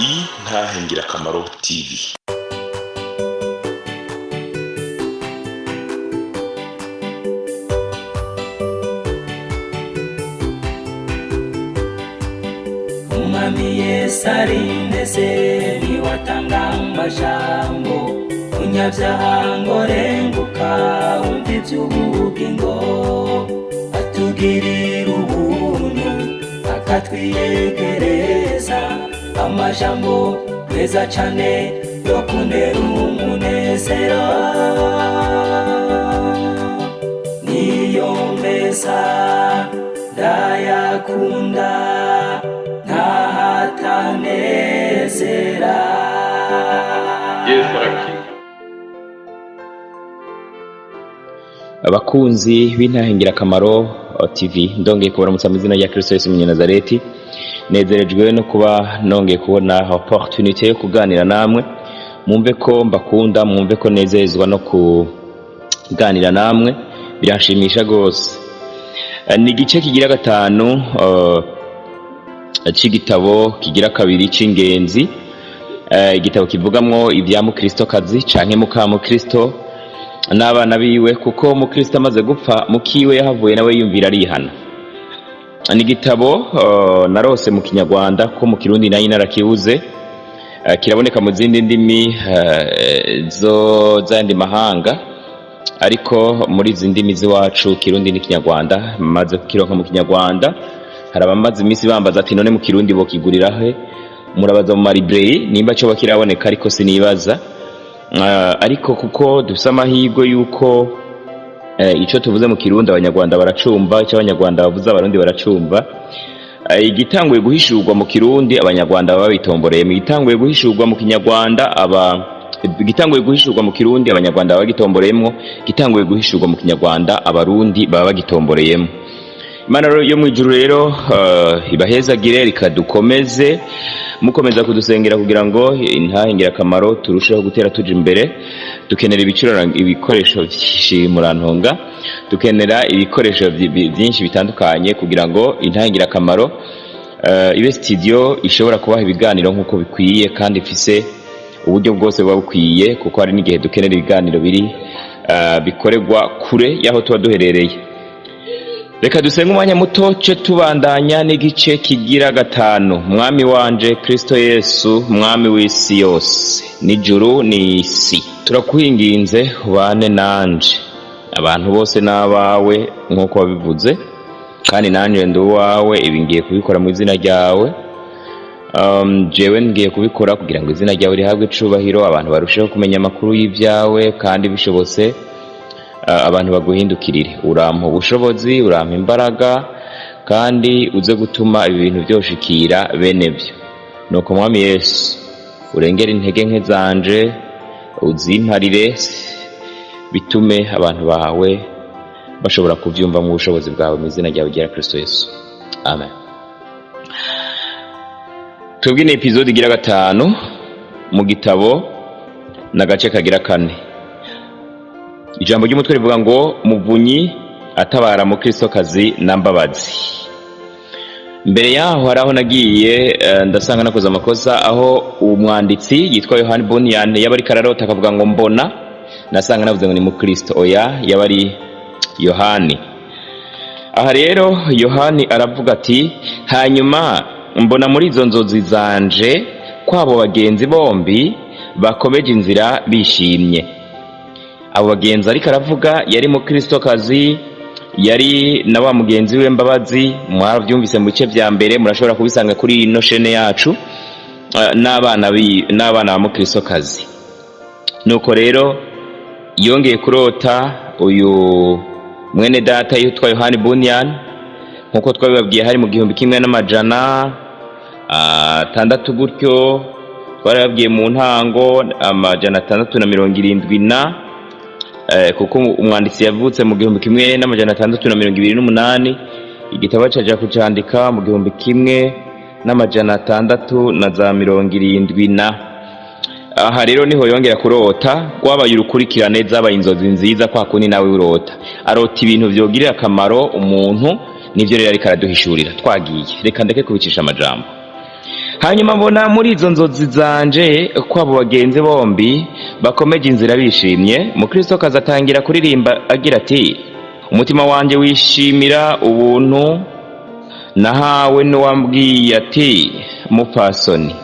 Intahe Ngirakamaro TV. Umwami Yesu arindeze, niwe atanga amajambo. Munyabyaha ngo renguka, wumva iby'ubugingo. Atugirira ubuntu, akatwiyegereza amajambo meza cane yo kuntera umunezero. Niyo meza ndayakunda, ntahatanezera. Yesu arakiza. Abakunzi b'Intahe Ngirakamaro TV, ndongeye kubaramutsa mu izina rya Kristo Yesu Umunyanazareti. Nezerejwe no kuba nongeye kubona opportunité yo kuganira namwe. Mwumve ko mbakunda, mwumve ko nezezwa no kuganira namwe, biranshimisha rwose. Ni igice kigira gatanu c'igitabo kigira kabiri c'ingenzi, igitabo kivugamwo ibya mukristokazi canke mukamukristo n'abana biwe, kuko mukristo amaze gupfa mukiwe yahavuye nawe yumvira arihana. Ni igitabo narose mu Kinyarwanda, ko mu Kirundi nayo narakibuze. Kiraboneka mu zindi ndimi zo z'ayandi mahanga, ariko muri izi ndimi z'iwacu, Kirundi n'Ikinyarwanda, maze kukironka mu Kinyarwanda. Hari abamaze iminsi bambaza ati: "None mu Kirundi bokigurira he?" Murabaza mu ma librairies nimba cyo kiraboneka, ariko sinibaza. Ariko kuko dufise amahirwe yuko ico tuvuze mu Kirundi Abanyarwanda baracumva, ico Abanyarwanda bavuze Abarundi baracumva. Igitanguye guhishurwa mu Kirundi Abanyarwanda baba bitomboreyemo, igitanguye guhishurwa mu Kinyarwanda aba igitanguye guhishurwa mu Kirundi Abanyarwanda baba bagitomboreyemo, igitanguye guhishurwa mu Kinyarwanda Abarundi baba bagitomboreyemo. Imana rero yo mu ijuru rero ibahezagire, rikadukomeze mukomeza kudusengera kugira ngo Intahe Ngirakamaro turusheho gutera tuja imbere. Dukenera ibiciro, ibikoresho byinshi, murantunga, dukenera ibikoresho byinshi bitandukanye kugira ngo Intahe Ngirakamaro ibe studio ishobora kubaha ibiganiro nk'uko bikwiye kandi ifise uburyo bwose buba bukwiye, kuko hari n'igihe dukenera ibiganiro biri bikorerwa kure y'aho tuba duherereye. Reka dusenge umwanya muto ce tubandanya n'igice kigira gatanu. Mwami wanje Kristo Yesu, Mwami w'isi yose n'ijuru n'isi, turakwinginze ubane nanje. Abantu bose n'abawe nk'uko wabivuze, kandi nanje ndi uwawe. Ibi ngiye kubikora mu izina ryawe. Jewe ngiye kubikora kugira ngo izina ryawe rihabwe icubahiro, abantu barusheho kumenya amakuru y'ibyawe, kandi bishobotse abantu baguhindukirire. Urampa ubushobozi, urampa imbaraga, kandi uze gutuma ibi bintu byoshikira bene byo. Nuko Mwami Yesu, urengere intege nke zanje, uzimparire, bitume abantu bawe bashobora kuvyumva mu bushobozi bwawe, mu izina ryawe rya Kristo Yesu, amen. Twebwe ni épisode igira gatanu mu gitabo n'agace kagira kane. Ijambo ry'umutwe rivuga ngo: "Muvunyi atabara Mukristokazi na Mbabazi." Mbere yaho hari aho nagiye ndasanga nakoze amakosa, aho umwanditsi yitwa Yohani Bunyan yaba ariko ararota akavuga ngo "mbona", nasanga navuze ngo ni Mukristo. Oya, yaba ari Yohani. Aha rero Yohani aravuga ati: "Hanyuma mbona muri izo nzozi zanje ko abo bagenzi bombi bakomeje inzira bishimye." Abo bagenzi ariko aravuga yari Mukristokazi, yari na wa mugenzi we Mbabazi. Mwarabyumvise mu bice vya mbere, murashobora kubisanga kuri ino chaîne yacu, n'abana ba Mukristokazi. Nuko rero yongeye kurota uyu mwene data yitwa Yohani Bunyan, nkuko twabibabwiye hari mu 1600 gutyo. Twarababwiye mu ntango 670 na kuko umwanditsi yavutse mu 1628, igitabo caja kucandika mu 1670 na. Aha rero niho yongera kurota. Rwabaye urukurikirane, zabaye inzozi nziza kwa kundi nawe urota. Arota ibintu vyogirira akamaro umuntu, nivyo rero ariko araduhishurira. Twagiye, reka ndeke kubicisha amajambo. Hanyuma mbona muri izo nzozi zanje ko abo bagenzi bombi bakomeje inzira bishimye. Mukristokazi atangira kuririmba agira ati: "Umutima wanjye wishimira ubuntu nahawe n'uwambwiye ati: 'Mupfasoni,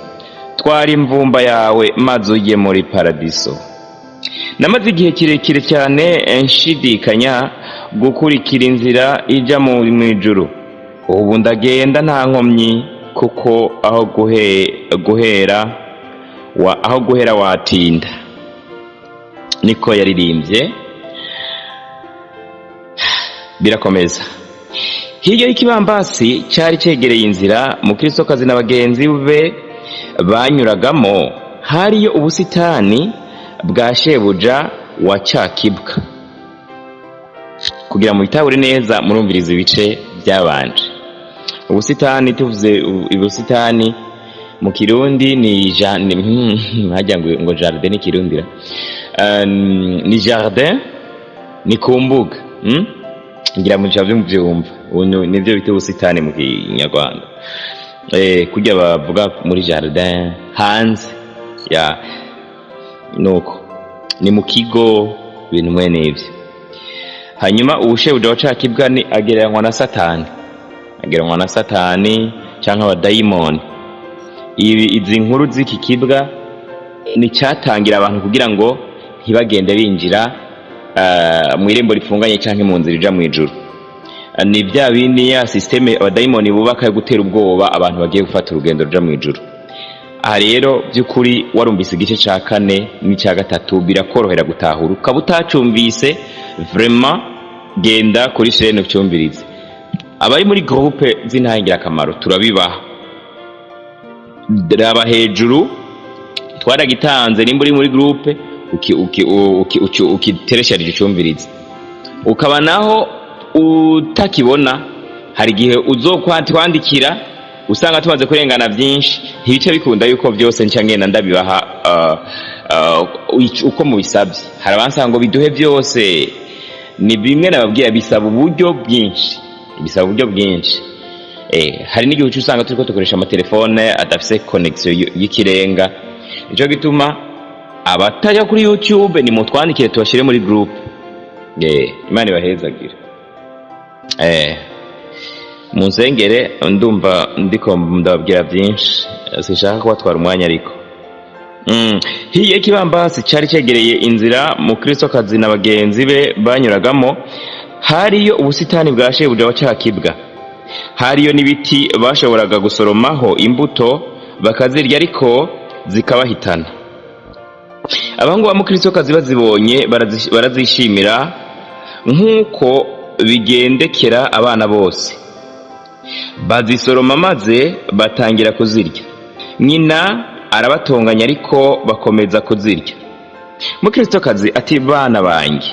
twara imvumba yawe maze ujye muri paradiso.' Namaze igihe kirekire cyane nshidikanya gukurikira inzira ijya mu ijuru. Ubu ndagenda nta nkomyi, kuko aho guhera aho guhera watinda." Niko yaririmbye. Birakomeza. Hirya y'ikibambasi cyari cyegereye inzira Mukristokazi na bagenzi be banyuragamo, hariyo ubusitani bwa shebuja wa Cyakibwa. Kugira ngo mubitahure neza, murumviriza ibice byabanje. Ubusitani, tuvuze ubusitani mu Kirundi ni hajya ngo jardin ni Kirundi ra? Ni jardin, ni ku mbuga, Ngira muca byumva. Ubu nivyo bita ubusitani mu Kinyarwanda, kugira bavuga muri jardin hanze ya nuko ni mu kigo, ibintu mwene ivyo. Hanyuma uwushebuja wa Cakibwa ni agereranywa na Satani, agereranywa na Satani canke abadayimoni. Izi nkuru z'iki kibwa ni cyatangira abantu kugira ngo ntibagende binjira mu irembo rifunganye canke mu nzira ija mw'ijuru. Ni bya bindi, ya système abadayimoni bubaka yo gutera ubwoba abantu bagiye gufata urugendo ruja mw'ijuru. Aha rero by'ukuri warumvise igice ca kane n'icya gatatu, birakorohera gutahura. Ukaba utacumvise, vraiment genda kuri chaîne ucyumvirize. Abari muri groupe z'intangirakamaro turabibaha, raba hejuru, twaragitanze. Nimba uri muri groupe, ukiteresharije ucumvirize. Ukaba naho utakibona, hari igihe uzokwandikira usanga tumaze kurengana byinshi, ntibice bikunda yuko byose nca ngenda ndabibaha uko mubisabye. Hari abansanga ngo biduhe byose. Ni bimwe nababwira, bisaba uburyo bwinshi, bisaba uburyo bwinshi. Hari n'igihe uca usanga turiko dukoresha amatelefone adafise connexion y'ikirenga. Nico gituma abatajya kuri YouTube, nimutwandikire tubashire muri groupe. Imana ibahezagire. Munsengere, ndumva ndiko ndababwira byinshi, sinshaka kubatwara umwanya ariko. Hiye ikibambasi cyari cyegereye inzira Mukristokazi na bagenzi be banyuragamo, hariyo ubusitani bwa shebuja wa Cakibwa. Hariyo n'ibiti bashoboraga gusoromaho imbuto bakazirya, ariko zikabahitana. Abahungu ba Mukristokazi bazibonye barazishimira nk'uko bigendekera abana bose. Bazisoroma maze batangira kuzirya. Nyina arabatonganya, ariko bakomeza kuzirya. Mukristokazi ati: "Bana banjye,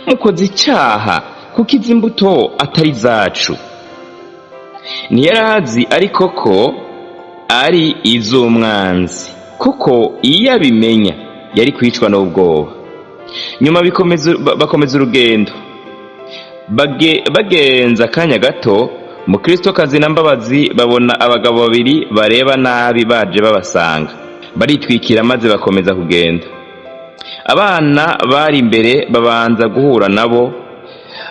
mukoze icyaha, kuko izi mbuto atari zacu." Ntiyarazi ariko ko ari iz'umwanzi, kuko iyo abimenya yari kwicwa n'ubwoba. Nyuma bakomeza urugendo. Bagenza akanya gato, Mukristokazi na Mbabazi babona abagabo babiri bareba nabi baje babasanga. Baritwikira maze bakomeza kugenda. Abana bari imbere babanza guhura nabo,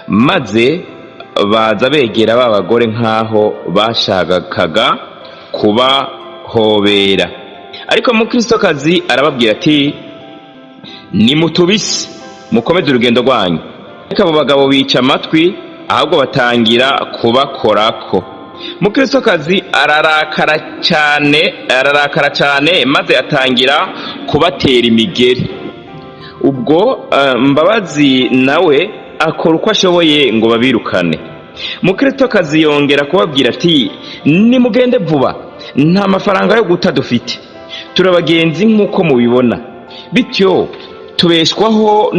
maze baza begera ba bagore nk'aho bashakaga kubahobera. Ariko Mukristokazi arababwira ati: "Nimutubise, mukomeze urugendo rwanyu." Ariko abo bagabo bica amatwi, ahubwo batangira kubakorako. Mukristokazi ararakara cyane, ararakara cyane, maze atangira kubatera imigeri. Ubwo Mbabazi nawe akora uko ashoboye ngo babirukane. Mukristokazi yongera kubabwira ati: "Nimugende vuba, nta mafaranga yo guta dufite. Turi abagenzi nk'uko mubibona, bityo tubeshwaho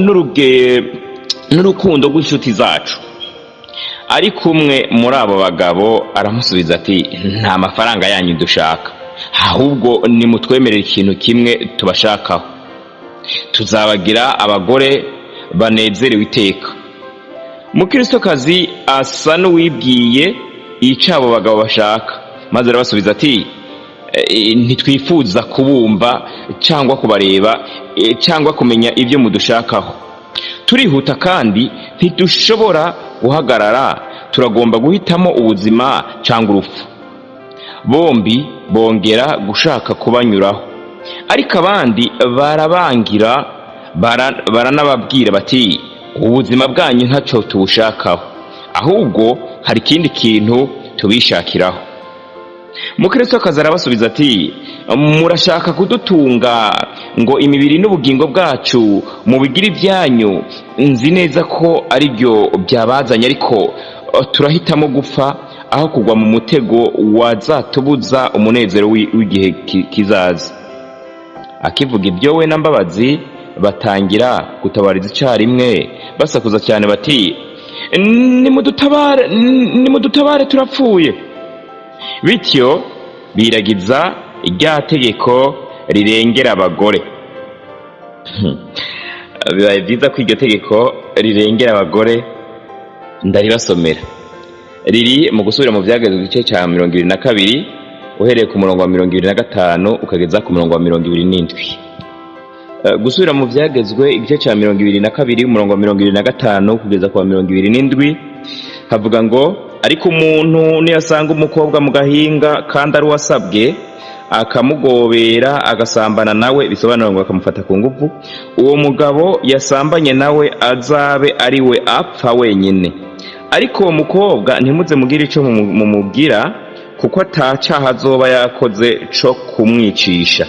n'urukundo rw'inshuti zacu." Ariko umwe muri abo bagabo aramusubiza ati: "Nta mafaranga yanyu dushaka, ahubwo nimutwemerere ikintu kimwe tubashakaho, tuzabagira abagore banezerewe iteka." Mukristokazi asa n'uwibwiye icyo abo bagabo bashaka, maze arabasubiza ati: Ntitwifuza kubumva cyangwa kubareba cyangwa kumenya ibyo mudushakaho. Turihuta kandi ntidushobora guhagarara. Turagomba guhitamo ubuzima cyangwa urupfu." Bombi bongera gushaka kubanyuraho, ariko abandi barabangira, baranababwira bati: "Ubuzima bwanyu ntacyo tubushakaho, ahubwo hari ikindi kintu tubishakiraho." Mukristokazi arabasubiza ati: "Murashaka kudutunga ngo imibiri n'ubugingo bwacu mubigire ibyanyu. Nzi neza ko ari byo byabazanye, ariko turahitamo gupfa aho kugwa mu mutego wazatubuza umunezero w'igihe kizaza." Akivuga ibyo, we na Mbabazi batangira gutabariza icyarimwe, basakuza cyane bati: "Nimudutabare, nimudutabare, turapfuye!" Bityo biragiza rya tegeko rirengera abagore. Bibaye byiza ko iryo tegeko rirengera abagore ndaribasomera. Riri mu Gusubira mu Byagezwe, igice cya 22, uhereye ku murongo wa 25 ukageza ku murongo wa 27. Gusubira mu Byagezwe, igice cya 22, umurongo wa 25 kugeza ku wa 27, havuga ngo: "Ariko umuntu niyasanga umukobwa mu gahinga kandi ari uwasabwe, akamugobera agasambana nawe," bisobanura ngo akamufata ku nguvu, "uwo mugabo yasambanye nawe azabe ari we apfa wenyine. Ariko uwo mukobwa ntimuze mugire ico mumubwira, kuko ata caha azoba yakoze co kumwicisha,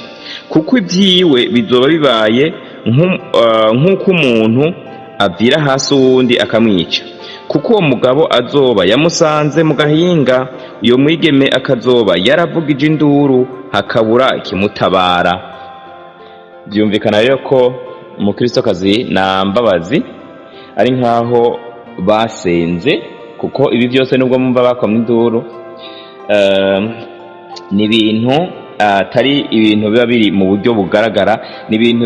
kuko ibyiwe bizoba bibaye nk'uko umuntu avira hasi uwundi akamwica, kuko uwo mugabo azoba yamusanze mu gahinga, uyo mwigeme akazoba yaravugije induru hakabura ikimutabara." Byumvikana rero ko Umukristokazi na Mbabazi ari nk'aho basenze, kuko ibi byose, nubwo mumva bakomye induru, ni ibintu atari ibintu biba biri mu buryo bugaragara, ni ibintu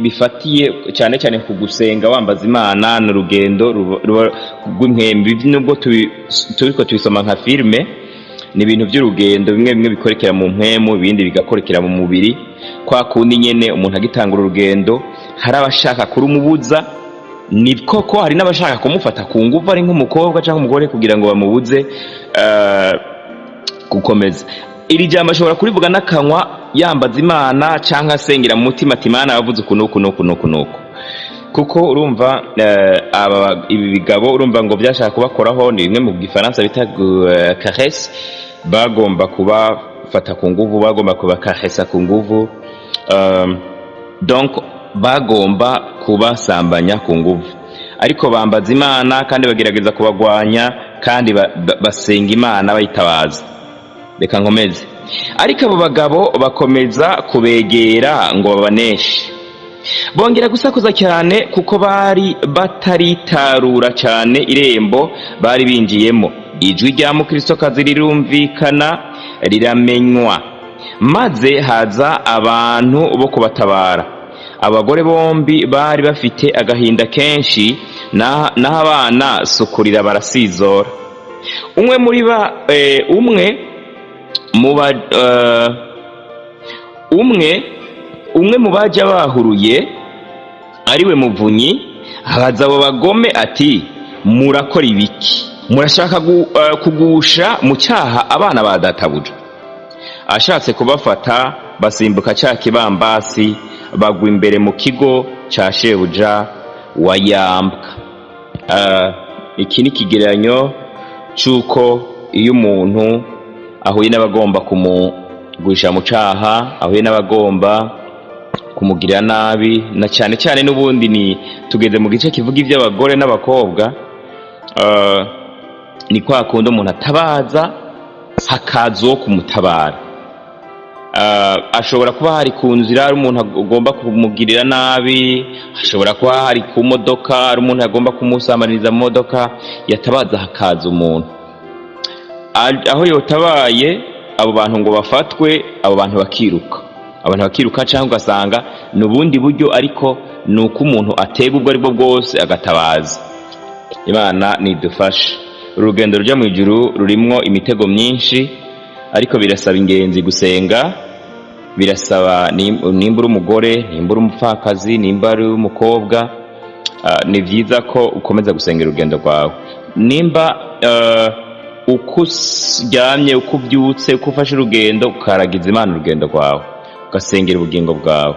bifatiye cyane cyane ku gusenga wambaza Imana. Ni urugendo rw'impwemu. Nubwo turiko tubisoma nka filime, ni ibintu by'urugendo, bimwe bimwe bikorekera mu mpwemu, ibindi bigakorekera mu mubiri. Kwa kundi nyene umuntu agitangura urugendo hari abashaka kurumubuza, ni koko hari n'abashaka kumufata ku nguvu, ari nk'umukobwa cyangwa umugore, kugira ngo bamubuze gukomeza. Iri jambo ashobora kurivuga n'akanwa yambaza Imana cyangwa asengera mu mutima ati: "Imana yavuze uku n'uku n'uku n'uku n'uku." Kuko urumva aba ibi bigabo, urumva ngo byashaka kubakoraho, ni bimwe mu Gifaransa bita caresse, bagomba kubafata ku nguvu, bagomba kubakaresa ku nguvu, donc bagomba kubasambanya ku nguvu. Ariko bambaza Imana kandi bagerageza kubagwanya, kandi basenga Imana bayitabaza. Reka nkomeze. "Ariko abo bagabo bakomeza kubegera ngo babaneshe, bongera gusakuza cyane, kuko bari bataritarura cyane irembo bari binjiyemo. Ijwi rya Mukristokazi rirumvikana, riramenywa, maze haza abantu bo kubatabara. Abagore bombi bari bafite agahinda kenshi, naho abana sukurira barasizora. Umwe muri ba umwe mu ba umwe umwe mu bajya bahuruye, ariwe Muvunyi, abaza abo bagome ati: 'Murakora ibiki? Murashaka kugusha mu cyaha abana ba databuja?' Ashatse kubafata, basimbuka cya kibambasi, bagwa imbere mu kigo cya shebuja wa Yambwa." Iki ni ikigereranyo cy'uko iyo umuntu ahuye n'abagomba kumugusha mu cyaha, ahuye n'abagomba kumugirira nabi, na cyane cyane n'ubundi ni tugeze mu gice kivuga iby'abagore n'abakobwa, ni kwa kundi umuntu atabaza hakaza uwo kumutabara. Ashobora kuba hari ku nzira hari umuntu agomba kumugirira nabi, ashobora kuba hari ku modoka hari umuntu agomba kumusambaniriza mu modoka, yatabaza hakaza umuntu. Aho yotabaye abo bantu ngo bafatwe, abo bantu bakiruka, abantu bakiruka, cyangwa ugasanga ni ubundi buryo, ariko ni uko umuntu atega ubwo aribwo bwose agatabaza. Imana nidufashe. Urugendo rujya mu ijuru rurimwo imitego myinshi. Ariko birasaba ingenzi gusenga, birasaba nimba uri umugore, nimba uri umupfakazi, nimba uri umukobwa, ni byiza ko ukomeza gusengera urugendo rwawe. Nimba uko uryamye, uko ubyutse, uko ufashe urugendo, ukaragiza Imana urugendo rwawe, ugasengera ubugingo bwawe,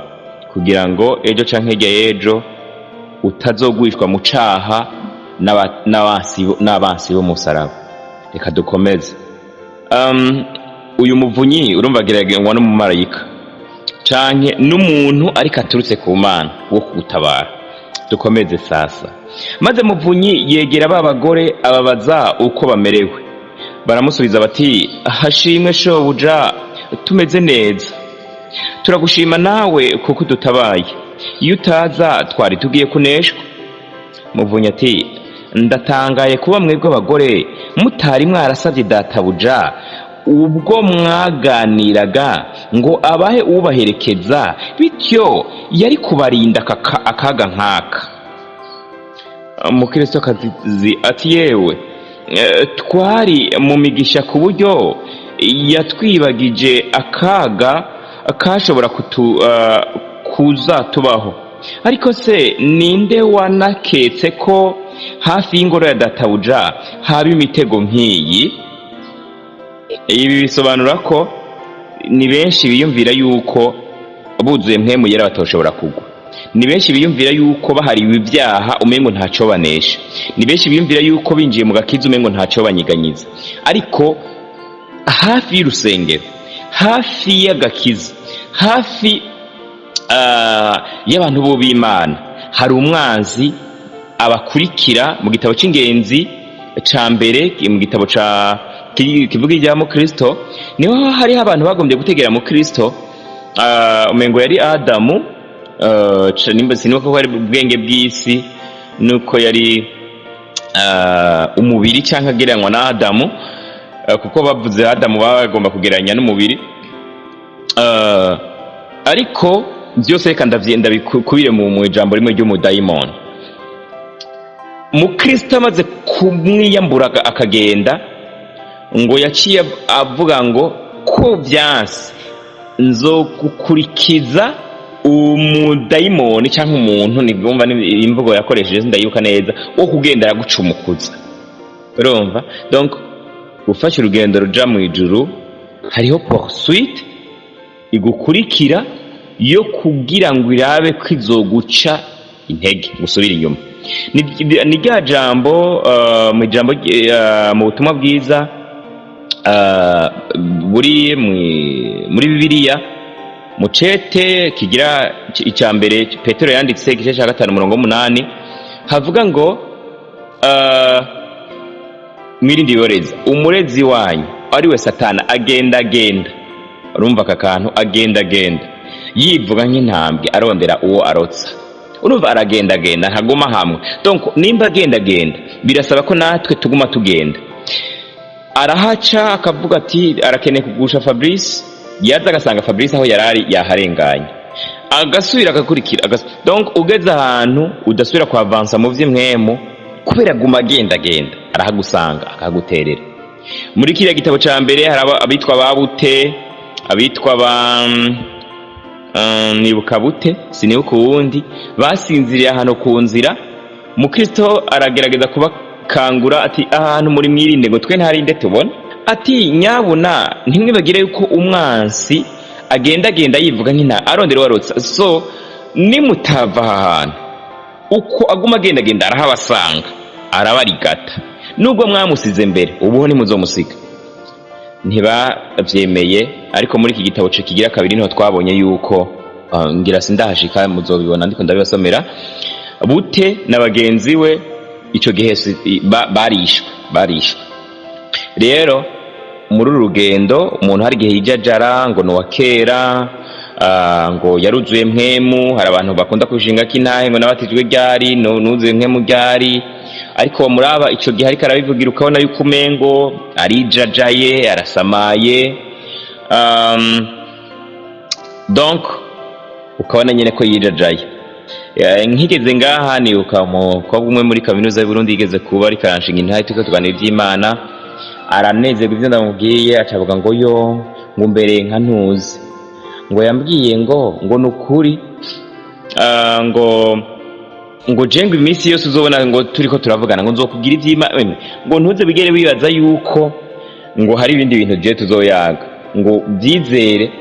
kugira ngo ejo canke hirya y'ejo utazogwishwa mu caha n'abansi b'umusaraba. Reka dukomeze. Uyu muvunyi urumva agereranywa n'umumarayika canke n'umuntu, ariko aturutse ku Mana wo kugutabara. Dukomeze sasa. Maze muvunyi yegera ba bagore, ababaza uko bamerewe. Baramusubiza bati: "Hashimwe shobuja, tumeze neza, turagushima nawe kuko udutabaye. Iyo utaza twari tugiye kuneshwa." Muvunyi ati: "Ndatangaye kuba mwebwe abagore mutari mwarasabye databuja ubwo mwaganiraga ngo abahe ubaherekeza, bityo yari kubarinda akaga nk'aka." Umukristo kazi ati: "Yewe, twari mu migisha ku buryo yatwibagije akaga kashobora kuzatubaho. Ariko se ninde wanaketse ko hafi y'ingoro ya databuja haba imitego nk'iyi?" Ibi bisobanura ko ni benshi biyumvira yuko buzuye Mpwemu Yera batoshobora kugwa. Ni benshi biyumvira yuko bahariwe ibyaha umengo ntaco banesha. Ni benshi biyumvira yuko binjiye mu gakiza umengo ntaco banyiganyiza. Ariko hafi y'urusengero, hafi y'agakiza, hafi y'abantu bo b'Imana, hari umwanzi abakurikira. Mu gitabo c'ingenzi ca mbere, mu gitabo ca kivuga ibya Mukristo, niho hariho abantu bagombye gutegera Mukristo. Umengo yari Adamu, nimba sinibuka ko ari ubwenge bw'isi nuko yari umubiri cyangwa agereranywa na Adamu, kuko bavuze Adamu baba bagomba kugereranya n'umubiri. Ariko byose reka ndabikubire mu ijambo rimwe ry'umudayimoni. Mukristo amaze kumwiyambura akagenda, ngo yaciye avuga ngo: "Ko byanse, nzogukurikiza umudayimoni cyangwa umuntu." Nibwumva imvugo yakoresheje ndayibuka neza, wo kugenda aragucumukuza. Urumva, donc ufashe urugendo ruja mu ijuru, hariho poursuite igukurikira yo kugira ngo irabe ko izoguca intege gusubira inyuma. Ni rya jambo mu ijambo mu butumwa bwiza buri muri Bibiliya, mu cete kigira icya mbere Petero yanditse, igice cya 5, umurongo w'8, havuga ngo mwirinde iyoreza, umurezi wanyu ari we Satana agendagenda. Urumva aka kantu, agendagenda yivuga nk'intambwe arondera uwo arotsa. Urumva aragendagenda, ntaguma hamwe. Donc nimba agendagenda, birasaba ko natwe tuguma tugenda. Arahaca akavuga ati arakeneye kugusha Fabrice, yaza agasanga Fabrice aho yari ari yaharenganye, agasubira agakurikira. Donc ugeze ahantu udasubira kwavansa mu vy'impwemu kubera aguma agendagenda, arahagusanga akahaguterera. Muri kiriya gitabo ca mbere hari abitwa ba Bute, abitwa ba nibuka Bute, sinibuka uwundi, basinziriye ahantu ku nzira. Mukristo aragerageza kubakangura ati: "Ahantu muri mwirinde." Ngo: "Twe ntarinde tubona." Ati: "Nyabuna ntimwibagire yuko umwansi agendagenda yivuga nk'intama arondera uwarotsa. So nimutava aha hantu, uko aguma agendagenda arahabasanga, arabarigata. Nubwo mwamusize mbere, ubuho ntimuzomusiga." Ntibavyemeye. Ariko muri iki gitabo kigira kabiri niho twabonye yuko ngira sindahashika, muzobibona ndiko ndabibasomera. Bute na bagenzi we ico gihe barishwe. Rero muri uru rugendo umuntu hari igihe yijajara ngo ni uwa kera, ngo yaruzuye Mpwemu. Hari abantu bakunda kubishinga ko intahe ngo nabatijwe ryari, nuzuye Mpwemu ryari. Ariko muraba ico gihe ariko arabivugira, ukabona yuko umengo arijajaye, arasamaye. Donc ukabona nyene ko yijajaye. Nkigeze ngaha nibuka umukobwa umwe muri kaminuza y'Uburundi yigeze kuba ariko aranshinga intahe, turiko tuganira ivy'Imana. Aranezerwa ivyo ndamubwiye, acavuga ngo yo ngo mbereye nka ntuzi, ngo yambwiye ngo nukuri, ngo je ngo iminsi yose uzobona ngo turiko turavugana ngo nzokubwira ivy'Imana, ngo ntuze bigere wibaza yuko ngo hari ibindi bintu je tuzoyaga, ngo byizere.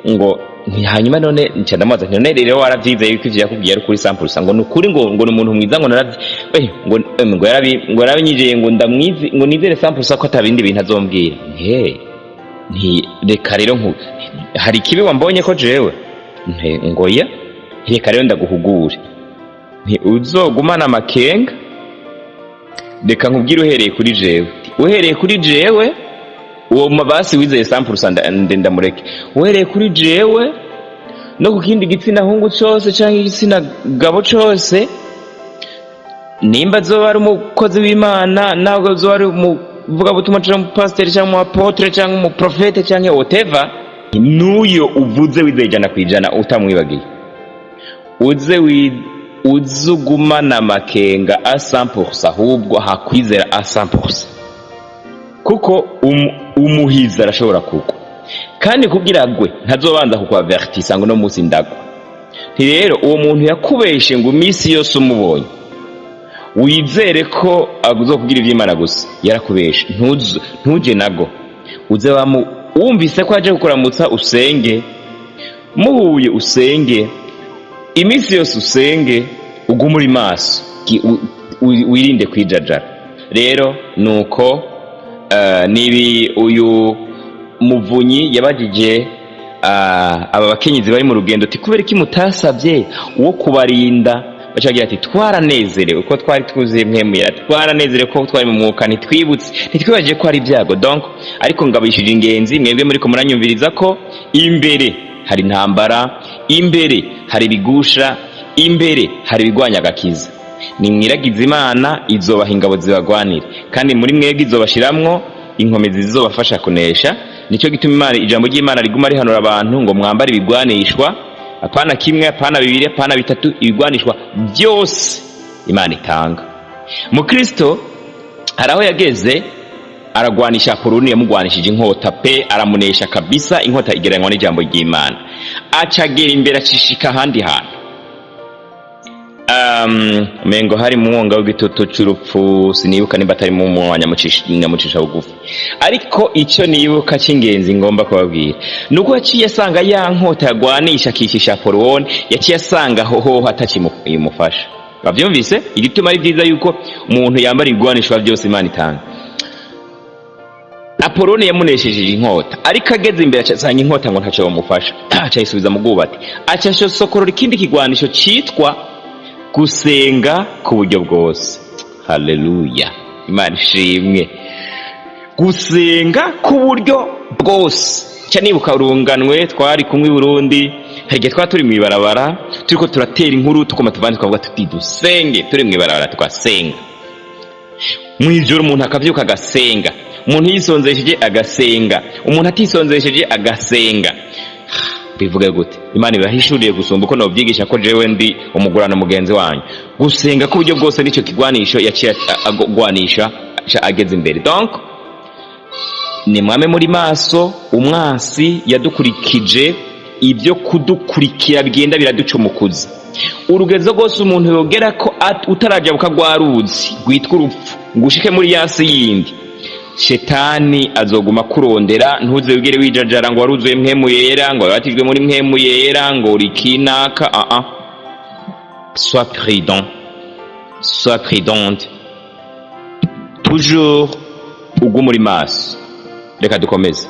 Ngo hanyuma none nca ndamubaza nti: "None rero waravyizeye yuko ivyo yakubwiye ari ukuri 100%?" Ngo nukuri, ngo ni umuntu mwiza, ngo naravye ngo yarabi ngo yarabinyijeye, ngo ndamwize, ngo nizere 100% ko atabindi bintu azombwira. Nti reka rero, nku hari ikibi wambonye ko jewe? Nti ngo ya, reka rero ndaguhugure, nti uzogumana amakenga. Reka nkubwire, uhereye kuri jewe, uhereye kuri jewe, uwo mabasi wizeye 100%, ndamureke. Uhereye kuri jewe no ku kindi gitsina hungu cose canke igitsina gabo cose, nimba azoba ari umukozi w'Imana, ntabwo azoba ari umuvugabutumwa canke umupasiteri canke umu apôtre canke umuprofete canke whatever, n'uyo uvuze wizeye 100% utamwibagiye, uze uze ugumana amakenga à 100%, ahubwo hakwizera à 100%, kuko umuhizi arashobora kugwa, kandi kugira agwe ntazobanza kukwavertisa ngo no munsi ndagwa. Nti rero uwo muntu yakubeshe ngo iminsi yose umubonye wizere ko azokubwira ivy'Imana gusa, yarakubeshe. Ntuje nago, uze wamu wumvise ko aje kukuramutsa usenge, muhuye usenge, iminsi yose usenge, ugume uri maso, wirinde kwijajara. Rero nuko nibi uyu muvunyi yabajije aba bakenyezi bari mu rugendo ati: "Kubera iki mutasabye uwo kubarinda?" Bacagira ati: "Twaranezerewe ko twari twuzuye mwemera, twaranezerewe ko twari mu mwuka, ntitwibutse, ntitwibagije ko hari ibyago." Donc ariko ngabishije ingenzi mwebwe muriko muranyumviriza ko imbere hari intambara, imbere hari ibigusha, imbere hari ibigwanya agakiza. Nimwiragize Imana, izobaha ingabo zibagwanira, kandi muri mwebwe izobashiramwo inkomezi zizobafasha kunesha. Nicyo gituma Imana, ijambo ry'Imana riguma rihanura abantu ngo mwambare ibigwanishwa, apana kimwe, apana bibiri, apana bitatu, ibigwanishwa byose Imana itanga. Mukristo hari aho yageze aragwanisha Apoloni, yamugwanishije inkota pe, aramunesha kabisa. Inkota igereranywa n'ijambo ry'Imana. Acagera imbere, acishika ahandi hantu, mengo hari mu mwonga w'igitutu c'urupfu, sinibuka nimba atari mu mwanya nyamucisha bugufi. Ariko icyo nibuka cy'ingenzi ngomba kubabwira nuko yaciye asanga ya nkota yagwanisha akishisha Apoloni, yaciye asanga hoho atakimufasha. Bavyumvise igituma ari byiza yuko umuntu yambara ibigwanishwa byose Imana itanga. Apoloni yamuneshejeje inkota, ariko ageze imbere asanga inkota ngo ntaco bamufasha, aca ayisubiza mu bwubati, aca asokorora ikindi kigwanisho citwa gusenga ku buryo bwose. Haleluya, Imana ishimwe. Gusenga ku buryo bwose. Nca nibuka urunganwe twari kumwe i Burundi. Hari igihe twaba turi mw'ibarabara turiko turatera inkuru, tukoma tuvandi tukavuga tuti: "Dusenge." Turi mw'ibarabara tugasenga mw'ijoro, umuntu akavyuka agasenga, umuntu yisonzesheje agasenga, umuntu atisonzesheje agasenga. Bivuge gute? Imana ibahishuriye gusumba uko nobyigisha, ko jewe ndi umugurano mugenzi wanyu. Gusenga ku buryo bwose nicyo kigwanisho yaciye agwanisha ageze imbere. Donc ni mwame muri maso. Umwasi yadukurikije ibyo kudukurikira bigenda biraducumukuza urugezo rwose umuntu yogera ko utarajabuka rwa ruzi rwitwa urupfu ngo ushike muri yasi yindi, shetani azoguma kurondera. Ntuze wigere wijajara ngo waruzuye mpwemu yera, ngo wabatijwe muri mpwemu yera, ngo uri kinaka. Ah ah, sois prudent, sois prudente, toujours ugume uri maso. Reka dukomeze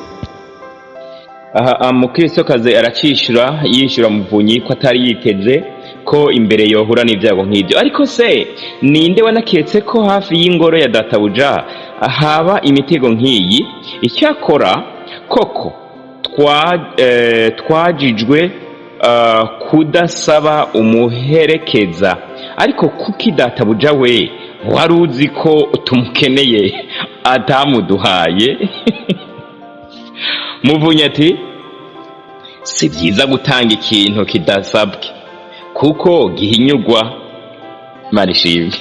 aha. Mukristokazi aracishura, yishura muvunyi ko atari yiteze ko imbere yohura n'ibyago nk'ibyo. Ariko se ninde wanaketse ko hafi y'ingoro ya databuja haba imitego nk'iyi? Icyakora koko twajijwe kudasaba umuherekeza, ariko kuki databuja we wari uzi ko tumukeneye atamuduhaye? Muvunyi ati: "Si byiza gutanga ikintu kidasabwe kuko gihinyugwa." Imana ishimwe.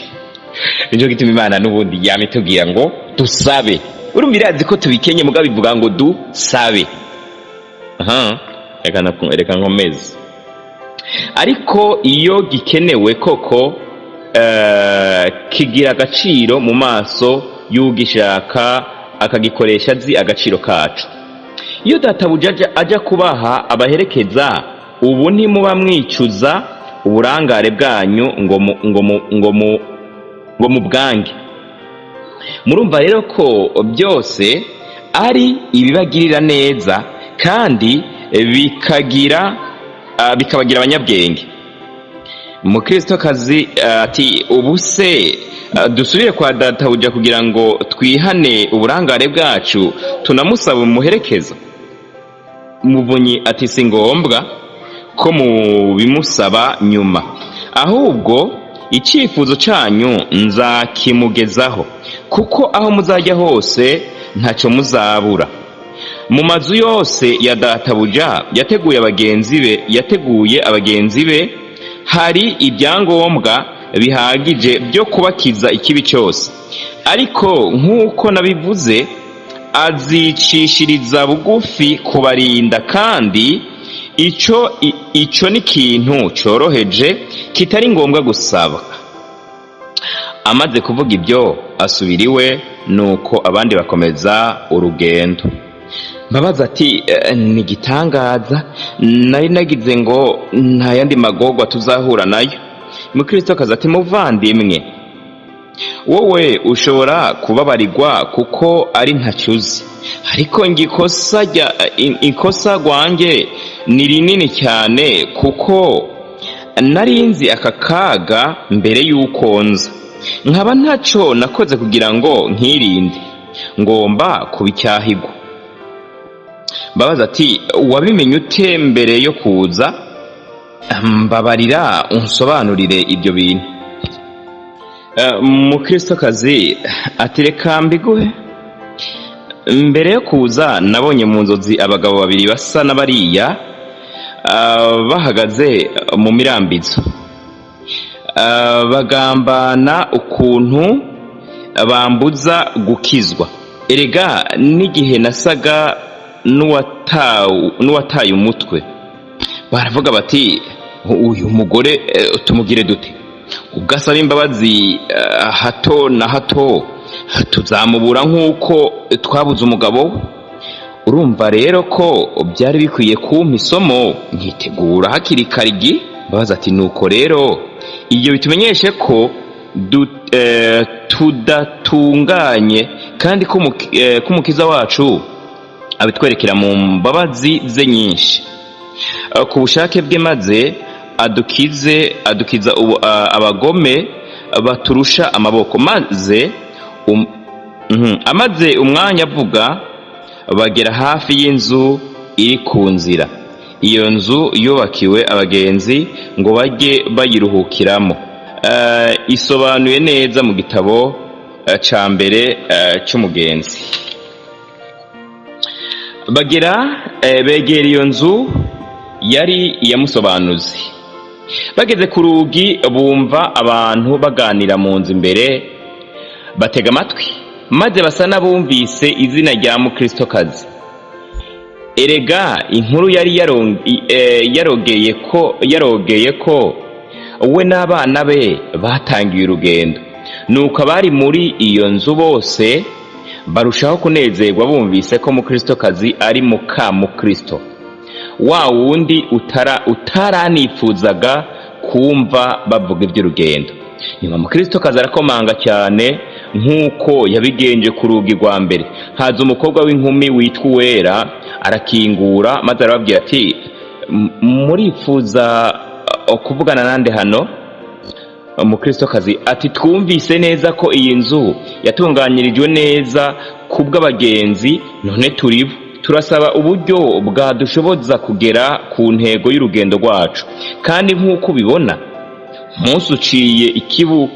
Nicyo gituma Imana n'ubundi yama itubwira ngo dusabe. Urumva irazi ko tubikenye, mugabo ivuga ngo dusabe. Aha, reka nkomeze. Ariko iyo gikenewe koko, kigira agaciro mu maso y'ugishaka, akagikoresha azi agaciro kacu. Iyo databuja aja kubaha abaherekeza, ubu ntimuba mwicuza uburangare bwanyu ngo mubwange. Murumva rero ko byose ari ibibagirira neza kandi bikabagira abanyabwenge. Umukristokazi ati: "Ubu se dusubire kwa databuja kugira ngo twihane uburangare bwacu, tunamusaba umuherekeza?" Muvunyi ati: "Si ngombwa ko mubimusaba nyuma, ahubwo icyifuzo cyanyu nzakimugezaho, kuko aho muzajya hose ntacyo muzabura. Mu mazu yose ya databuja yateguye abagenzi be hari ibyangombwa bihagije byo kubakiza ikibi cyose. Ariko nk'uko nabivuze, azicishiriza bugufi kubarinda, kandi ico ni ikintu coroheje kitari ngombwa gusaba." Amaze kuvuga ibyo asubira iwe, nuko abandi bakomeza urugendo. Mbabazi ati: "Ni igitangaza, nari nagize ngo nta yandi magorwa tuzahura nayo." Mukristokazi ati: "Muvandimwe, wowe ushobora kubabarirwa kuko ari ntacyo uzi, ariko nge ikosa rwanjye ni rinini cyane, kuko nari nzi aka kaga mbere y'uko nza, nkaba ntacyo nakoze kugira ngo nkirinde. Ngomba kubicyahigwa." Mbabazi ati: "Wabimenye ute mbere yo kuza? Mbabarira unsobanurire ibyo bintu." Mukristokazi ati: "Reka mbiguhe. Mbere yo kuza nabonye mu nzozi abagabo babiri basa n'abariya, bahagaze mu mirambizo, bagambana ukuntu bambuza gukizwa. Erega n'igihe nasaga n'uwataye umutwe, baravuga bati: 'Uyu mugore tumugire dute? Ubwo asaba imbabazi hato na hato tuzamubura nk'uko twabuze umugabo we.' Urumva rero ko byari bikwiye kumpa isomo, nkitegura hakiri kare." Igi Mbabazi ati: "Nuko rero ibyo bitumenyeshe ko tudatunganye, kandi ko Umukiza wacu abitwerekera mu mbabazi ze nyinshi, ku bushake bwe, maze adukize, adukiza abagome baturusha amaboko." Maze amaze umwanya avuga, bagera hafi y'inzu iri ku nzira. Iyo nzu yubakiwe abagenzi ngo bajye bayiruhukiramo. Isobanuye neza mu gitabo ca mbere c'umugenzi. Bagera begera iyo nzu, yari iya Musobanuzi. Bageze ku rugi, bumva abantu baganira mu nzu imbere. Batega amatwi, maze basa n'abumvise izina rya Mukristokazi. Erega inkuru yari yarogeye ko we n'abana be batangiye urugendo. Nuko abari muri iyo nzu bose barushaho kunezerwa bumvise ko Mukristokazi ari muka Mukristo wa wundi utaranifuzaga kumva bavuga iby'urugendo. Nyuma Mukristokazi arakomanga cyane nk'uko yabigenje ku rugi rwa mbere. Haza umukobwa w'inkumi witwa Uwera, arakingura, maze arababwira ati: "Murifuza kuvugana nande hano?" Umukristokazi ati: "Twumvise neza ko iyi nzu yatunganyirijwe neza kubw'abagenzi, none turibo. Turasaba uburyo bwadushoboza kugera ku ntego y'urugendo rwacu, kandi nk'uko ubibona umunsi uciye ikibu,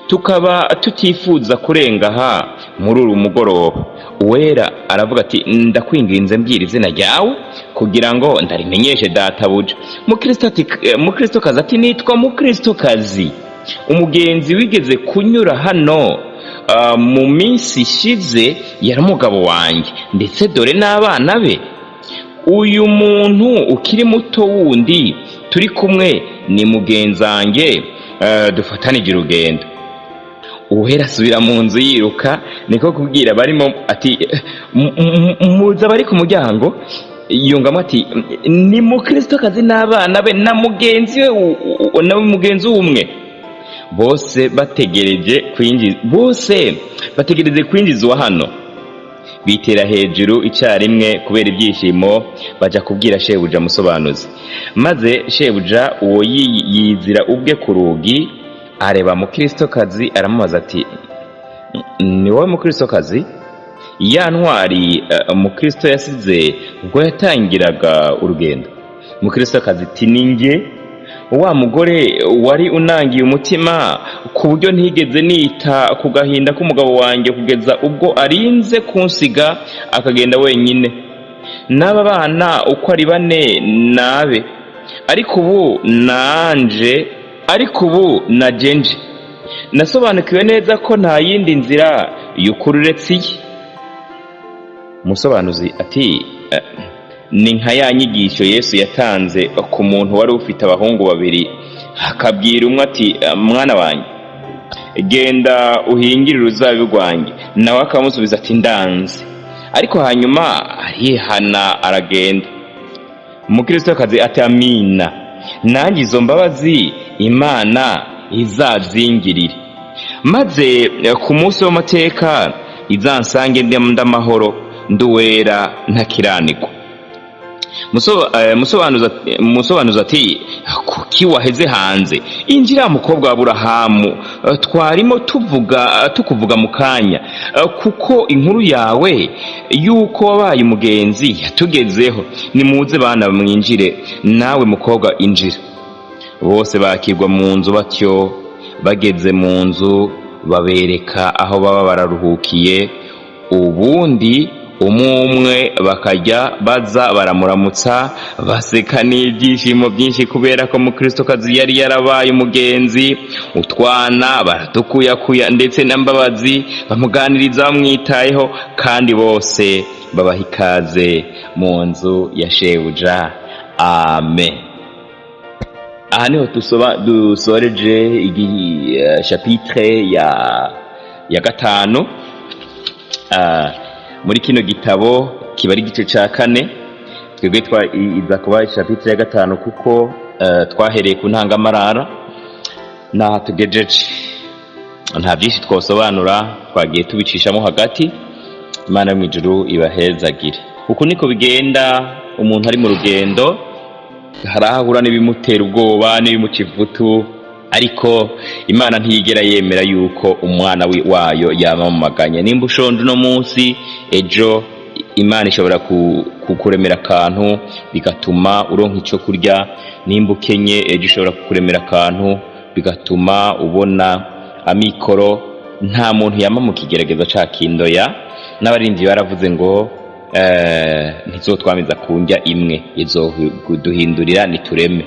tukaba tutifuza kurenga aha muri uru mugoroba." Uwera aravuga ati: "Ndakwinginze, mbwira izina ryawe kugira ngo ndarimenyeshe databuja." Mukristo ati, Mukristokazi ati: "Nitwa Mukristokazi, umugenzi wigeze kunyura hano." Mu minsi ishize yari umugabo wanjye, ndetse dore n'abana be. Uyu muntu ukiri muto wundi turi kumwe ni mugenzange, dufatanije urugendo." Uwera asubira mu nzu yiruka, niko kubwira barimo ati: "Muza abari ku muryango." Yungamo ati: "Ni mukristokazi n'abana be na mugenzi we na mugenzi w'umwe." Bose bategereje kwinjizwa hano. Bitera hejuru icyarimwe kubera ibyishimo, bajya kubwira shebuja musobanuzi. Maze shebuja uwo yizira ubwe ku rugi, areba mukristokazi, aramubaza ati: "Ni wowe mukristokazi, ya ntwari mukristo yasize ubwo yatangiraga urugendo?" Mukristokazi ati: "Ni njye wa mugore wari unangiye umutima, ku buryo ntigeze nita ku gahinda k'umugabo wanjye kugeza ubwo arinze kunsiga akagenda wenyine n'aba bana uko ari bane nabe. Ariko ubu nanje, ariko ubu najenje nasobanukiwe neza ko nta yindi nzira y'ukuri uretse iyi." Umusobanuzi ati: "Ni nka ya nyigisho Yesu yatanze ku muntu wari ufite abahungu babiri, akabwira umwe ati: 'Mwana wanjye, genda uhingire uruzabibu rwanjye.' Nawe akamusubiza ati: 'Ndanze.' Ariko hanyuma arihana, aragenda." Umukristokazi ati: "Amina, nanjye izo mbabazi Imana izazingirire, maze ku munsi w'amateka izansange ndamahoro, nduwera, ntakiranirwa." Musobanuzi ati: "Kuki waheze hanze? Injira, mukobwa wa Aburahamu. Twarimo tuvuga tukuvuga mu kanya, kuko inkuru yawe y'uko wabaye umugenzi yatugezeho. Nimuze bana, mwinjire. Nawe mukobwa, injira." Bose bakirwa mu nzu batyo. Bageze mu nzu, babereka aho baba bararuhukiye. Ubundi umwe umwe bakajya baza baramuramutsa, baseka n'ibyishimo byinshi kubera ko mukristokazi yari yarabaye umugenzi. Utwana baradukuyakuya, ndetse na Mbabazi bamuganiriza bamwitayeho, kandi bose babaha ikaze mu nzu ya shebuja. Amen. Aha niho dusoreje chapitre ya gatanu muri kino gitabo, kiba ari igice ca kane. Twebwe iza kuba chapitre ya gatanu kuko twahereye ku ntangamarara n'aha tugejeje. Nta byinshi twosobanura, twagiye tubicishamo hagati. Imana yo mw'ijuru ibahezagire. Uku niko bigenda umuntu ari mu rugendo, hari aho ahura n'ibimutera ubwoba n'ibimuca ivutu, ariko Imana ntiyigera yemera yuko umwana wayo yaba mu maganya. Nimba ushonje uno munsi, ejo Imana ishobora kukuremera akantu bigatuma uronka icyo kurya. Nimba ukenye, ejo ishobora kukuremera akantu bigatuma ubona amikoro. Nta muntu yama mu kigeragezo ca kindoya. N'abarinzi baravuze ngo ntizotwamiza ku ndya imwe, izoduhindurira nitureme.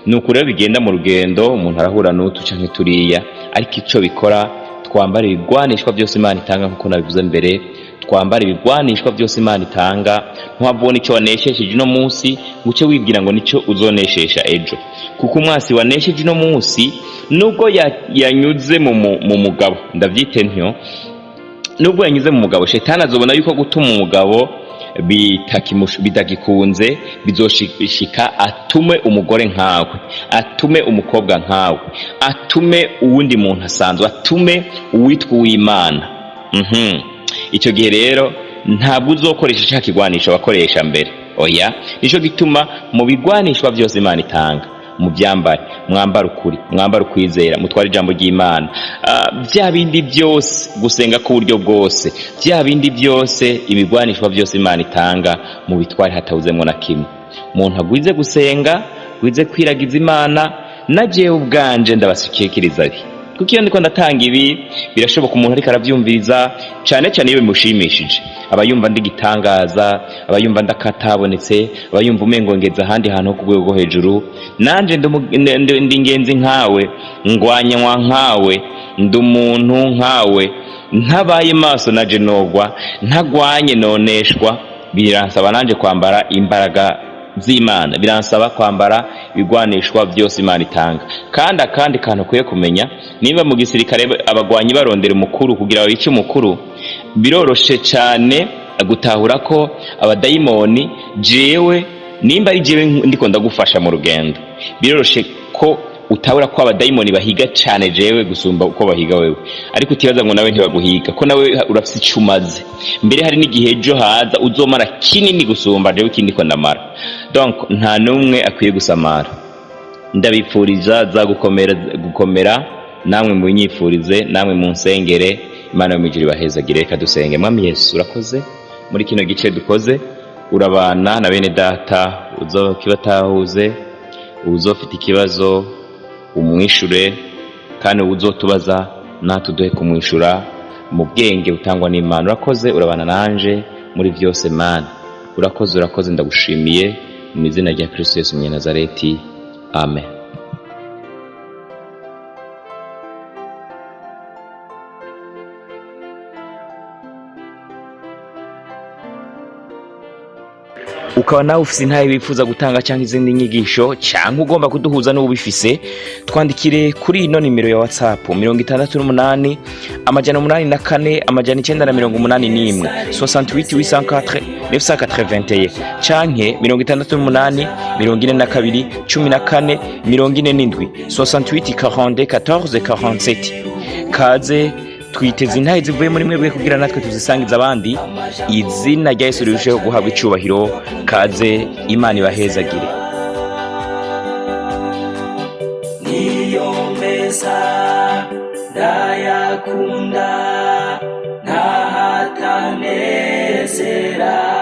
Ni uku rero bigenda mu rugendo, umuntu arahura n'utu canke turiya, ariko ico bikora, twambara ibigwanishwa byose Imana itanga. Nkuko nabivuze mbere, twambara ibigwanishwa byose Imana itanga. Ntiwabona ico waneshesheje uno munsi ngo uce wibwira ngo nico uzoneshesha ejo, kuko umwasi wanesheje uno munsi, nubwo yanyuze mu mugabo, ndavyite ntyo, nubwo yanyuze mu mugabo, shetani azobona yuko gutuma umugabo bitagikunze, bizoshika atume umugore nkawe, atume umukobwa nkawe, atume uwundi muntu asanzwe, atume uwitwa uw'Imana. Icyo gihe rero ntabwo uzokoresha cya kigwanisho wakoresha mbere, oya. Nico gituma mu bigwanishwa byose Imana itanga mu byambare, mwambare ukuri, mwambare ukwizera, mutware ijambo ry'Imana, bya bindi byose, gusenga ku buryo bwose, bya bindi byose, ibigwanishwa byose Imana itanga mu bitware hatawuzemwo na kimwe. Umuntu agwize gusenga, gwize kwiragiza Imana. Na jewe ubwanje ndabasukikiriza ibi. Kuko iyo ndiko ndatanga ibi, birashoboka umuntu ariko aravyumviriza, cane cane iyo bimushimishije, aba yumva ndi gitangaza, aba yumva ndakatabonetse, aba yumva umengo ngeze ahandi hantu ho ku rwego rwo hejuru. Nanje ndi ingenzi nkawe, ngwanywa nkawe, ndi umuntu nkawe. Ntabaye maso naje nogwa, ntagwanye noneshwa. Biransaba nanje kwambara imbaraga z'Imana, biransaba kwambara ibigwanishwa byose Imana itanga. Kandi akandi kantu ukwiye kumenya, niba mu gisirikare abagwanyi barondera umukuru kugira babice umukuru, biroroshe cyane gutahura ko abadayimoni, jewe nimba ari jewe ndiko ndagufasha mu rugendo, biroroshe ko utabura ko abadayimoni bahiga cyane jewe gusumba uko bahiga wewe. Ariko utibaza ngo nawe ntibaguhiga, ko nawe urafise icyo umaze. Mbere hari n'igihe ejo haza uzomara kinini gusumba jewe ikindi ko ndamara. Donc nta n'umwe akwiye gusamara. Ndabipfuriza za gukomera, gukomera. Namwe munyifurize, namwe munsengere. Imana yo mu ijuru ibahezagire. Reka dusenge. Mwami Yesu, urakoze muri kino gice dukoze, urabana na bene data, uzokibatahuze, uzofite ikibazo umwishure, kandi uzotubaza natwe uduhe kumwishura mu bwenge butangwa n'Imana. Urakoze, urabana nanje muri byose. Mana, urakoze, urakoze, ndagushimiye mu izina rya Kristo Yesu Umunyanazareti, amen. Ukaba nawe ufise intahe wifuza gutanga cyangwa izindi nyigisho, cyangwa ugomba kuduhuza n'ubifise, twandikire kuri ino nimero ya WhatsApp: 68 804 981, 68 804 981, canke 68 42 14 47, 68 42 14 47. Kaze, twiteze intahe zivuye muri mwebwe kugira natwe tuzisangiza abandi, izina rya Yesu rirusheho guhabwa icubahiro. Kaze, Imana ibahezagire. Niyo meza ndayakunda, ntahatanezera.